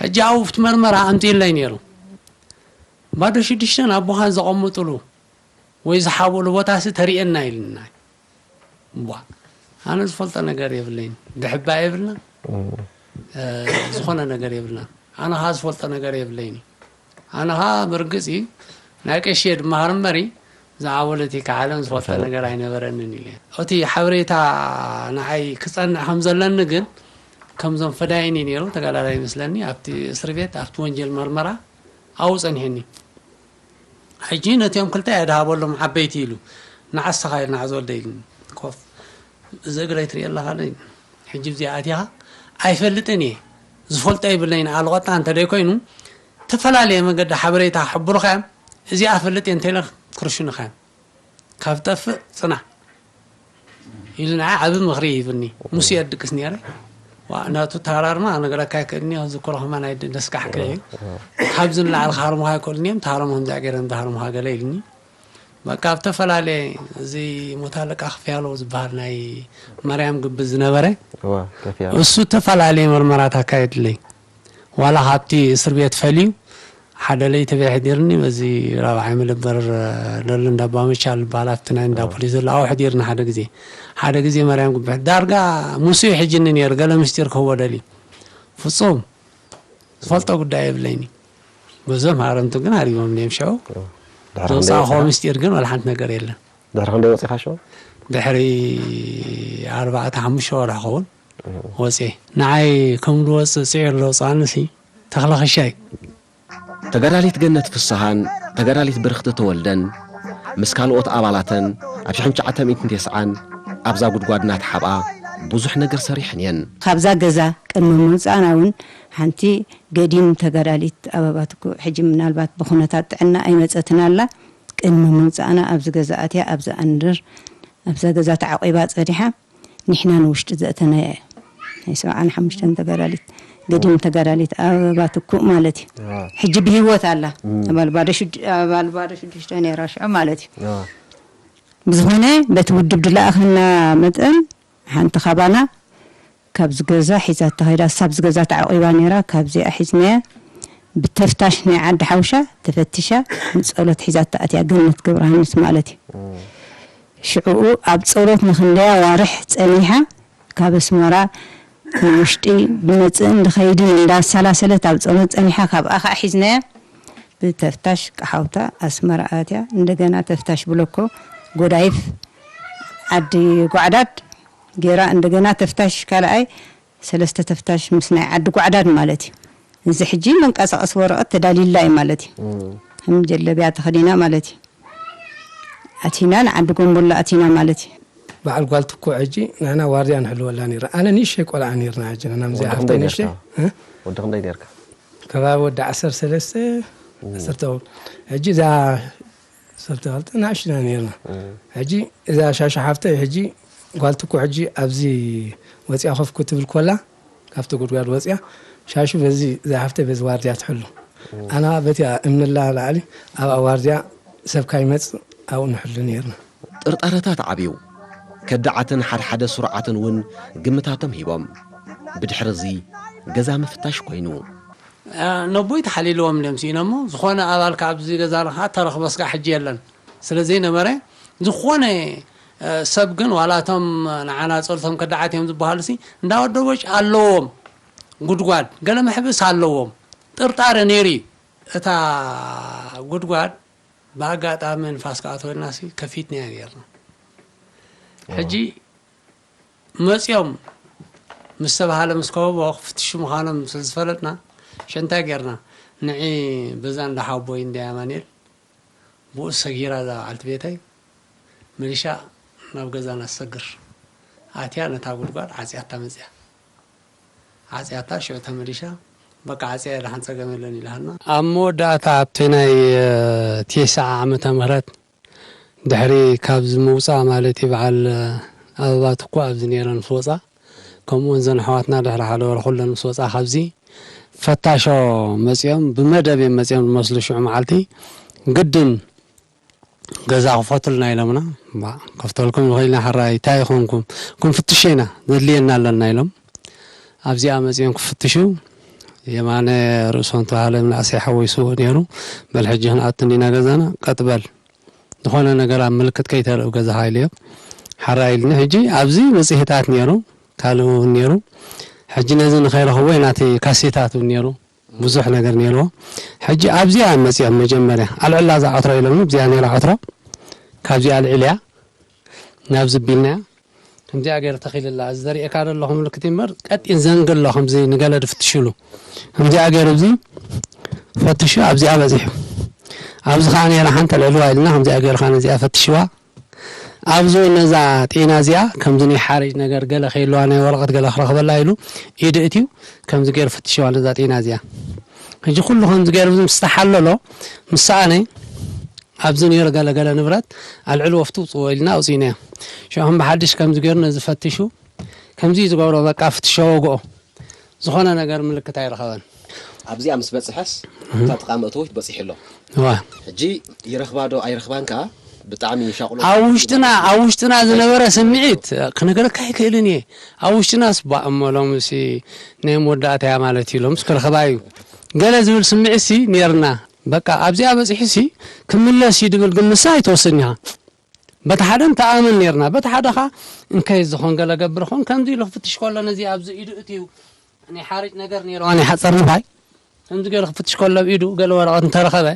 ሕጂ ኣብኡ ኣብቲ መርመራ ኣምጺኡለይ ነይሩ። ባዶ ሽዱሽተን ኣቦኻ ዘቐምጥሉ ወይ ዝሓብእሉ ቦታሲ ተርእየና ኢልና። እምቧ፣ ኣነ ዝፈልጦ ነገር የብለይን። ድሕባ የብልና፣ እ፣ ዝኾነ ነገር የብልና። ኣነ ኸዓ ዝፈልጦ ነገር የብለይን። ኣነ ኸዓ ብርግጽ እዩ፣ ናይ ቀሺ እየ ድመሃር እምበሪ፣ ብዛዕባ ፖለቲካ ዓለም ዝፈልጦ ነገር ኣይነበረንን ኢለ። እቲ ሓበሬታ ንዓይ ክጸንዕ ከም ዘለኒ ግን፣ ከምዞም ፈዳይን እዩ ነይሩ፣ ተጋዳላይ ይመስለኒ፣ ኣብቲ እስሪ ቤት፣ ኣብቲ ወንጀል መርመራ ኣብኡ ጸኒሑኒ። ሕጂ ነቲኦም ክልተ እየ ድሃበሎም ዓበይቲ ኢሉ፣ ንዓስኻ ኢሉ ንዓዝ ወልደ ኢሉኒ። ኮፍ፣ እዚ እግረይ ትሪኦ ኣለኻ ዶ? ሕጂ እዚኣ ኣቲኻ ኣይፈልጥን እየ። ዝፈልጦ የብለይን። ኣልቐጣ እንተ ደይኮይኑ፣ ተፈላለየ መገዲ ሓበሬታ ክሕብሩኻ እዮም። እዚኣ ፈልጥ እየ እንተኢለ ክርሽኑኻ እዮም። ካብ ጠፍእ ጽናሕ ኢሉ ንዓይ ዓቢ ምኽሪ ይህብኒ። ሙሴ የድቅስ ነይረ። ዋ፣ ናቱ ተሃራርማ ክነግረካ ኣይክእልን እየ፣ ክዝክሮ ከማን ኣይደ-፣ ደስካሕክለ እዩ። ካብዚ ንላዕሊ ክሃርሙኻ ኣይክእሉን እዮም፣ ተሃረሙ ከምዚኣ ገይሮም ዝሃርሙኻ ገለ ኢሉኒ። በቃ፣ ኣብ ተፈላለየ፣ እዚ ሞት ኣለቃ ከፍ ያለው ዝበሃል ናይ ማርያም ግቢ ዝነበረ፣ እዋ፣ ከፍ ያለው። እሱ ተፈላለየ መርመራት ኣካየድለይ። ዋላ ካብቲ እስር ቤት ፈልዩ፣ ሓደ ለይቲ ኣሕዲርኒ፣ በዚ ራብዓይ መደበር ለሎ እንዳ ኣባ መቻል ዝበሃል ኣብቲ ናይ እንዳ ፖሊስ ዘሎ ኣብኡ ኣሕዲርኒ ሓደ ግዜ። ሓደ ግዜ ማርያም ግቢ። ዳርጋ ሙሴ ይሕጅኒ ነይሩ፣ ገለ ምስጢር ክህቦ ደልዩ። ፍጹም ዝፈልጦ ጉዳይ የብለይኒ። በዞም ሃረምቱ ግን ሃሪሞም እዮም ሽዑ። ድሕሪ ክንደይ ዘውፃእኹዎ ወፂኻ? ምስጢር ግን ወላ ሓንቲ ነገር የለን። ድሕሪ ክንደይ ወፂኻ ሽዑ? ድሕሪ ኣርባዕተ ሓሙሽተ ወርሒ ክኸውን ወፅየ። ንዓይ ከም ዝወፅእ ፅዒሩ ዘውፅኣኒ ሲ ተኽለ ኽሻይ። ተጋዳሊት ገነት ፍስሃን ተጋዳሊት ብርኽቲ ተወልደን ምስ ካልኦት ኣባላተን ኣብ ሽሕን ትሽዓተ ሚእትን ተስዓን ኣብዛ ጉድጓድ እናተሓብኣ ብዙሕ ነገር ሰሪሐን እየን። ካብዛ ገዛ ቅድሚ ምውፃእና እውን ሓንቲ ገዲም ተጋዳሊት ኣበባ ትኩእ፣ ሕጂ ምናልባት ብኹነታት ጥዕና ኣይመፀትን ኣላ። ቅድሚ ምውፃእና ኣብዚ ገዛ ኣትያ፣ ኣብዚ ኣንድር፣ ኣብዛ ገዛ ተዓቂባ ፀኒሓ፣ ንሕና ንውሽጢ ዘእተናያ እያ። ናይ ሰብዓን ሓሙሽተን ተጋዳሊት ገዲም ተጋዳሊት ኣበባ ትኩእ ማለት እዩ። ሕጂ ብህይወት ኣላ። ኣባል ባዶ ሽዱ-፣ ኣባል ባዶ ሽዱሽተ ነይራ ሽዑ ማለት እዩ። ብዝኾነ በቲ ውድብ ድለኣኸና መጠን ሓንቲ ካባና ካብዚ ገዛ ሒዛታ ከይዳ፣ ሳብዚ ገዛ ተዓቂባ ነይራ። ካብዚኣ ሒዝናያ ብተፍታሽ ናይ ዓዲ ሓውሻ ተፈቲሻ ንጸሎት ሒዛታ ኣትያ፣ ገነት ገብረሃንስ ማለት እዩ። ሽዕኡ ኣብ ጸሎት ንኽንደይ ኣዋርሕ ጸኒሓ፣ ካብ ኣስመራ ንውሽጢ ብመጽእን ድኸይድን እንዳሰላሰለት ኣብ ጸሎት ጸኒሓ፣ ካብኣ ኸኣ ሒዝናያ ብተፍታሽ ቀሓውታ ኣስመራ ኣትያ፣ እንደገና ተፍታሽ ብለኮ ጎዳይፍ ዓዲ ጓዕዳድ ጌራ፣ እንደገና ተፍታሽ ካልኣይ ሰለስተ ተፍታሽ ምስ ናይ ዓዲ ጓዕዳድ ማለት እዩ። እዚ ሕጂ መንቀሳቐሲ ወረቐት ተዳልዩላ እዩ ማለት እዩ። ከም ጀለብያ ተኸዲና ማለት እዩ። ኣቲና ንዓዲ ጎምቦላ ኣቲና ማለት እዩ። በዓል ጓል ትኩ ሕጂ ንሕና ዋርድያ ንሕልወላ ነይርና። ኣነ ንእሽተይ ቆልዓ ነይርና ሕጂ ንሕና ምስዚኣ ወዲ ሓፍተይ ክንደይ ንእሽተይ፣ ነርካ? እ? ወዲ ክንደይ ነርካ? ከባቢ ወዲ ዓሰርተ ሰለስተ፣ ዓሰርተ እውን። ሕጂ እዛ ዓሰርተ ክልተ ንእሽትና ነይርና። ሕጂ እዛ ሻሻ ሓፍተይ ሕጂ ጓል ትኩ ሕጂ ኣብዚ ወፂኣ ኮፍ ክትብል ኮላ፣ ካብቲ ጉድጓድ ወፂኣ፣ ሻሹ በዚ፣ እዛ ሓፍተይ በዚ ዋርድያ ትሕሉ። ኣና በቲኣ እምንላ ላዕሊ ኣብኣ ዋርድያ ሰብ ካይመጽእ ኣብኡ ንሕሉ ነይርና። ጥርጣረታት ዓብዩ። ከዳዓትን ሓድሓደ ስሩዓትን እውን ግምታቶም ሂቦም። ብድሕሪ እዚ ገዛ ምፍታሽ ኮይኑ። እ፣ ነቦይ ተሓሊልዎም እዮም ስኢኖሞ። ዝኾነ ኣባል ካብዚ ገዛ ንኻ ተረኽቦ ስጋዕ ሕጂ የለን። ስለ ዘይነበረ፣ ዝኾነ፣ እ፣ ሰብ ግን፣ ዋላ እቶም ንዓና ጸልቶም ከዳዓት እዮም ዝበሃሉ ሲ፣ እንዳ ወደቦች ኣለዎም። ጉድጓድ፣ ገለ መሕብስ ኣለዎም። ጥርጣረ ነይሩ እዩ። እታ ጉድጓድ ብኣጋጣሚ ንፋስ ክኣትወልና ሲ፣ ከፊትናያ ነይርና። ሕጂ መጺኦም ምስ ተባሃለ ምስ ከበቦ ክፍትሹ ምዃኖም ስለ ዝፈለጥና፣ ሽዑ እንታይ ጌርና? ንዒ በዛ እንዳ ሓወቦይ እንዳ ኣማኑኤል ብኡ ሰጊራ እዛ በዓልቲ ቤተይ፣ ሚሊሻ ናብ ገዛና ትሰግር ኣትያ ነታ ጉድጓድ ዓጽያታ መጽያ። ዓጽያታ ሽዑ ተመሊሻ፣ በቃ ዓጽያ ደሓን ጸገም የለን ኢላሃልና። ኣብ መወዳእታ ኣብቲ ናይ፣ እ፣ ቴስዓ ዓመተ ምህረት ድሕሪ ካብዚ ምውጻእ ማለት እዩ፣ በዓል ኣበባ ትኩ ኣብዚ ነይረን ምስ ወጻ፣ ከምኡውን ዘን ኣሕዋትና ድሕሪ ሓደ ወርሒ ኩለን ምስ ወጻ ካብዚ ፈታሾ መጺኦም፣ ብመደብ እዮም መጺኦም ዝመስሉ። ሽዑ መዓልቲ ግድን ገዛ ክፈቱልና ኢሎምና። እምበኣር ከፍተልኩም ይኽእል ኢና፣ ሕራይ እንታይ ይኾንኩም? ክንፍትሾ ኢና፣ ዘድልየና ኣለና ኢሎም ኣብዚኣ መጺኦም ክፍትሹ፣ የማነ ርእሶም ተባህለ ምንእሰይ ሓወይ ስዉእ ነይሩ። በል ሕጂ ክንኣቱ እንዲና ገዛና፣ ቀጥ በል። ዝኾነ ነገር ኣብ ምልክት ከይተርኢ ገዛኻ ኢለዮ። ሓራይ ኢሉኒ። ሕጂ ኣብዚ መጽሔታት ነይሩ፣ ካልእ እውን ነይሩ። ሕጂ ነዚ ንኸይረኽቦ ናተይ ካሴታት እውን ነይሩ። ብዙሕ ነገር ነይርዎ። ሕጂ ኣብዚኣ መጺኦም መጀመርያ ኣልዕላ እዛ ዕትሮ ኢሎምኒ፣ ኣብዚኣ ነይራ ዕትሮ። ካብዚኣ ኣልዒለያ ናብዚ ኣቢልናያ። ከምዚኣ ገይሩ ተኺልላ። እዚ ዘርእየካ ዘለኹ ምልክት እዩ እምበር፣ ቀጢን ዘንጊ ኣሎ፣ ከምዚ ንገለ ዝፍትሽሉ። ከምዚኣ ገይሩ እዚ ፈትሹ፣ ኣብዚኣ በጺሑ። ኣብዚ ኸዓ ነይራ ሓንቲ ኣልዕልዋ ኢልና፣ ከምዚኣ ገይርካ ነዚኣ ፈትሽዋ። ኣብዞ ነዛ ጤና እዚኣ ከምዚ ናይ ሓረጅ ነገር ገለ ከይልዋ ናይ ወረቐት ገለ ክረኽበላ ኢሉ ኢዱ እትዩ ከምዚ ገይሩ ፍትሸዋ ነዛ ጤና እዚኣ። ሕጂ ኩሉ ከምዚ ገይሩ ምስ ተሓለሎ ምስ ሰኣነ ኣብዚ ነይሩ ገለ ገለ ንብረት ኣልዕል ወፍቱ ውፅዎ ኢልና ኣውፂእናዮ። ሽዑ ከም ብሓድሽ ከምዚ ገይሩ ነዚ ፈትሹ ከምዚ እዩ ዝገብሮ በቃ ፍትሾ ወግኦ ዝኾነ ነገር ምልክት ኣይረኸበን። ኣብዚኣ ምስ በፅሐስ እታ ጥቓ መእተዊት በፂሑ ኣሎ። እዋ ሕጂ ይረኽባ ዶ ኣይረኽባን ከዓ ብጣዕሚ ሻቕሎ ኣብ ውሽጥና ኣብ ውሽጥና ዝነበረ ስምዒት ክነገረካ ኣይክእልን እየ። ኣብ ውሽጥናስ ባ እሞ ሎምሲ ናይ መወዳእታ እያ ማለት እዩ ሎምስ ክረኽባ እዩ ገለ ዝብል ስምዒት ሲ ነርና። በቃ ኣብዚኣ በፂሑ ሲ ክምለስ እዩ ድብል ግን ንሳ ኣይትወስን ኢኻ። በቲ ሓደ ንተኣመን ነርና በቲ ሓደ ኻ እንከይ ዝኾን ገለ ገብር ኾን ከምዚ ኢሉ ክፍትሽ ከሎ ነዚ ኣብዚ ኢዱ እትዩ ናይ ሓርጭ ነገር ነይርዋ ናይ ሓፀር ንፋይ ከምዚ ገይሩ ክፍትሽ ከሎ ኣብ ኢዱ ገለ ወረቐት እንተረኸበ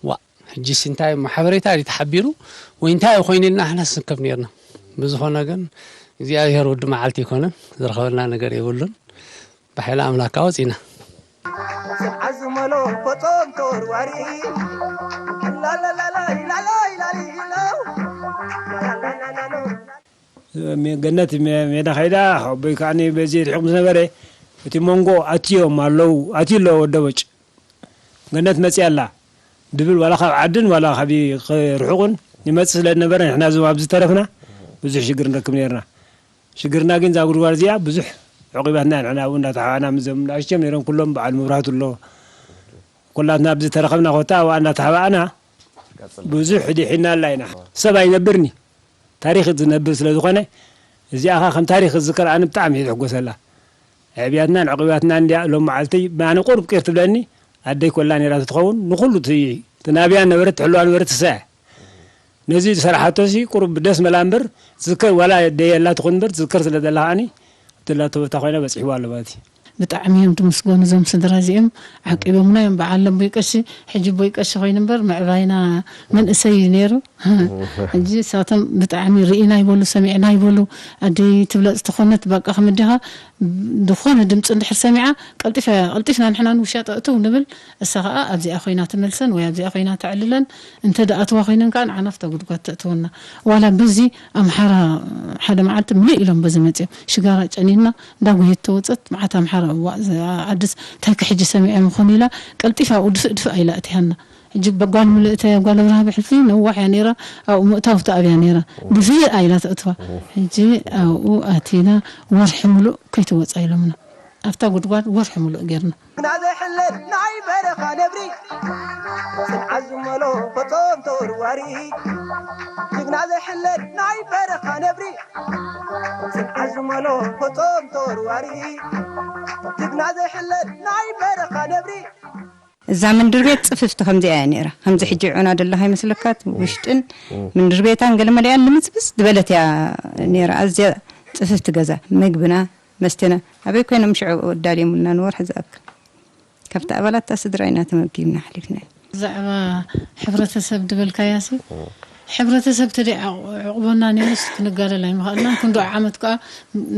ዋ ሕጂስ እንታይ እሞ ሓበሬታ ድዩ ተሓቢሩ ወይ እንታይ እዩ ኮይኑ ኢልና ንሕና ስንክፍ ነርና። ብዝኾነ ግን እግዚኣብሔር ውዲ መዓልቲ ይኮነን ዝረኸበልና ነገር የብሉን። ብሓይሊ ኣምላክ ከዓ ወፂና። ዝመሎ ፈጾም ተወርዋሪ ላላላላላላላላላው ገነት ሜዳ ከይዳ ኣቦይ ከዓ በዚ ርሒቕ ምስ ነበረ እቲ መንጎ ኣትዮም ኣለዉ ኣትዩ ኣለዎ ወደቦጭ ገነት መፅያ ኣላ ድብል ዋላ ካብ ዓድን ዋላ ካብ ርሑቕን ይመፅእ ስለ ዝነበረ ንሕና እዞም ኣብዚ ተረፍና ብዙሕ ሽግር ንረክብ ነርና። ሽግርና ግን እዛ ጉድጓድ እዚኣ ብዙሕ ዑቂባትና ንሕና ኣብኡ እንዳተሓባእና ምስዞም ንኣሽቶም ነይሮም ኩሎም በዓል መብራህቱ ኣሎ ኩላትና ኣብዚ ተረኸብና ኮታ ኣብኣ እንዳተሓባእና ብዙሕ ዲሒና ኣላ ኢና ሰብ ኣይነብርኒ ታሪክ ዝነብር ስለ ዝኾነ እዚኣ ኸ ከም ታሪክ ዝዝከር ኣነ ብጣዕሚ እየ ዝሕጎሰላ ኣዕብያትናን ዑቂባትናን እንድያ ሎም መዓልቲ ኣነ ቁሩብ ቅር ትብለኒ ኣደይ ኮላ ነይራ ትኸውን ንኩሉ እቲ ናብያ ነበረት ትሕልዋ ነበረት እሳ እያ ነዚ ዝሰራሓቶ ሲ ቁሩብ ደስ መላ እምበር ትዝከር ዋላ ደየላ ትኹን እምበር ትዝከር ስለ ዘላ ከዓኒ ኣብቲ ላቶ ቦታ ኮይና በፂሕዋ ኣሎ ማለት እዩ። ብጣዕሚ እዮም ዝምስገኑ እዞም ስድራ እዚኦም ዓቂቦምና እዮም በዓል ኣቦይ ቀሺ ሕጂ ኣቦይ ቀሺ ኮይኑ እምበር ምዕባይና መንእሰይ እዩ ነይሩ ሕጂ ንሳቶም ብጣዕሚ ርኢና ይበሉ ሰሚዕና ይበሉ ኣደይ ትብለፅ ተኾነት በቃ ከም ኣዴኻ ዝኾነ ድምፂ እንድሕር ሰሚዓ ቀልጢፋ ቀልጢፍና ንሕና ንውሻጠ እትው ንብል እሳ ከዓ ኣብዚኣ ኮይና ትመልሰን ወይ ኣብዚኣ ኮይና ተዕልለን እንተ ደኣትዋ ኮይነን ከዓ ንዓና ኣብታ ጉድጓድ ተእትወና ዋላ በዚ ኣምሓራ ሓደ መዓልቲ ምልእ ኢሎም በዚ መፅኦም ሽጋራ ጨኒና እንዳጉየት ተወፀት መዓት ኣምሓራ እዋ ዓድስ እንታይ ከሕጂ ሰሚዐ ምኾን ኢላ ቀልጢፋ ኣብኡ ድፍእ ድፍእ ኣይላ እቲሃና ሕጂ ጓል ምልእተ ጓል ኣብርሃ ብሕልፊ ነዋሕ እያ ነይራ ኣብኡ ምእታው ተኣብያ ነይራ ድፍእ ኣይላ ተእትዋ ሕጂ ኣብኡ ኣቲና ወርሒ ምሉእ ከይትወፃ ኢሎምና ኣብታ ጉድጓድ ወርሒ ምሉእ ጌርና ጅግና ዘይሕለል ናይ በረኻ ነብሪ ጽንዓት ዝመሎ ፈጾም ተወርዋሪ ጅግና ዘይሕለል ናይ በረኻ ነብሪ ጽንዓት ዝመሎ ፈጾም ተወርዋሪ ጅግና ዘይሕለል ናይ በረኻ ነብሪ እዛ ምንድር ቤት ጽፍፍቲ ከምዚኣ እያ ነይራ። ከምዚ ሕጂ ዑና ደለኻ ይመስለካ ውሽጥን ምንድር ቤታን ገለ መለያን ልምጽብጽ ዝበለት እያ ነይራ። ኣዝያ ጽፍፍቲ ገዛ መግብና መስተና ኣበይ ኮይኖም ሽዑ ኣዳልዮምልና ንወርሒ ዝኣክል ካብቲ ኣባላት እታ ስድራ ኢና ተመጊብና ሓሊፍና። ብዛዕባ ሕብረተሰብ ዝበልካያሲ ሕብረተሰብ ተደይ ዕቑቦና ነይሩስ ክንጋደል ኣይምኸኣልናን ክንድኡ ዓመት ከዓ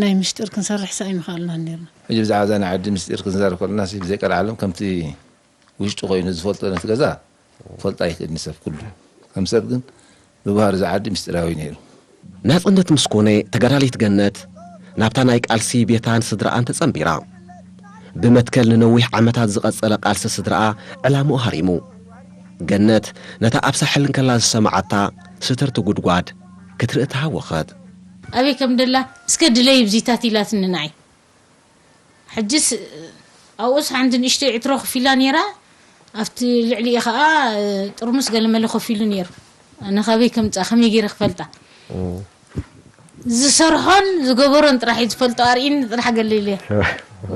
ናይ ምሽጥር ክንሰርሕስ ኣይምኸኣልናን ነይርና። ሕጂ ብዛዕባ እዛ ናይ ዓዲ ምስጢር ክንዛረብ ከለና ብዘይ ቀልዓለም ከምቲ ውሽጡ ኮይኑ ዝፈልጦ ነቲ ገዛ ክፈልጦ ኣይክእልን እዩ ሰብ ኩሉ። ከም ሰብ ግን ብባህሪ እዚ ዓዲ ምስጢራዊ እዩ ነይሩ። ናጽነት ምስ ኮነ ተጋዳሊት ገነት ናብታ ናይ ቃልሲ ቤታን ስድርኣን ተጸንቢራ። ብመትከል ንነዊሕ ዓመታት ዝቐጸለ ቃልሲ ስድርኣ ዕላምኡ ሃሪሙ። ገነት ነታ ኣብ ሳሕል እንከላ ዝሰምዓታ ስትርቲ ጉድጓድ ክትርኢ ተሃወኸት። ኣበይ ከም ደላ እስከ ድለዪ ብዚታት ኢላትኒ ንዓይ። ሕጅስ ኣብኡስ ሓንቲ ንእሽተይ ዕትሮ ኮፍ ኢላ ነይራ ኣብቲ ልዕሊኡ ኸኣ ጥርሙስ ገለመለ ኮፍ ኢሉ ነይሩ ኣነ ካበይ ከምጽኣ ከመይ ገይረ ክፈልጣ ዝሰርሖን ዝገበሮን ጥራሕ እዩ ዝፈልጦ ኣርእይኒ ጥራሕ ገለ ኢለያ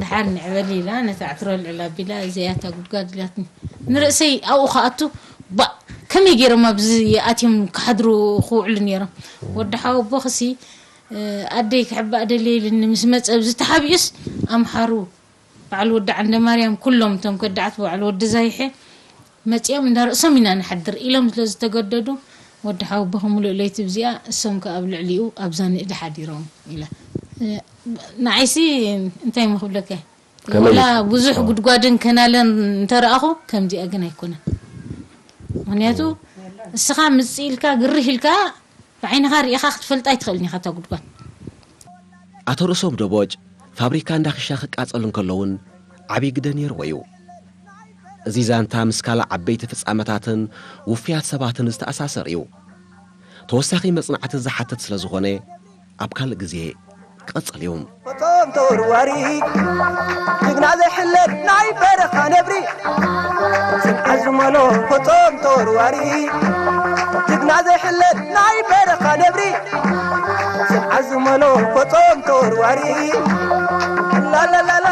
ድሓር ንዕበሊ ኢላ ነቲ ዕትሮ ልዕል ኣቢላ እዚኣ እታ ጉድጓድ ኢላትኒ ንርእሰይ ኣብኡ ክኣቱ ባእ ከመይ ገይሮም ኣብዚ ኣትዮም ክሓድሩ ክውዕሉ ነይሮም ወዲ ሓወቦኽሲ ኣደይ ክሕባእ ደልየ ኢሉኒ ምስ መጸ ኣብዚ ተሓቢኡስ ኣምሓሩ በዓል ወዲ ዓንደማርያም ኩሎም እቶም ከዳዓት በዓል ወዲ ዛይሐ መጺኦም እንዳ ርእሶም ኢና ንሓድር ኢሎም ስለ ዝተገደዱ ወዲ ሓወቦ ክምሉእ ለይቲ ብዚኣ እሶም ከ ኣብ ልዕሊኡ ኣብዛ ንእዲ ሓዲሮም ኢላ ንዓይሲ እንታይ እሞ ክብለካ እየ ወላ ብዙሕ ጉድጓድን ከናለን እንተረኣኹ ከምዚኣ ግን ኣይኮነን ምክንያቱ እስኻ ምጽእ ኢልካ ግርህ ኢልካ ብዓይንኻ ርኢኻ ክትፈልጣ ኣይትኽእልን ኢኻ እታ ጉድጓድ። ኣቶ ርእሶም ደቦጭ ፋብሪካ እንዳኺሻ ክቃጸል እንከሎ እውን ዓብዪ ግደ ነይርዎ እዩ። እዚ ዛንታ ምስ ካልእ ዓበይቲ ፍጻመታትን ውፉያት ሰባትን ዝተኣሳሰር እዩ። ተወሳኺ መጽናዕቲ ዝሓትት ስለ ዝኾነ ኣብ ካልእ ግዜ ክቕጽል እዩ። ፈጾም ተወርዋሪ ጅግና ዘይሕለል ናይ በረኻ ነብሪ ጽንዓት ዝመሎ ፈጾም ተወርዋሪ ጅግና ዘይሕለል ናይ በረኻ ነብሪ ጽንዓት ዝመሎ ፈጾም ተወርዋሪ ላላላላ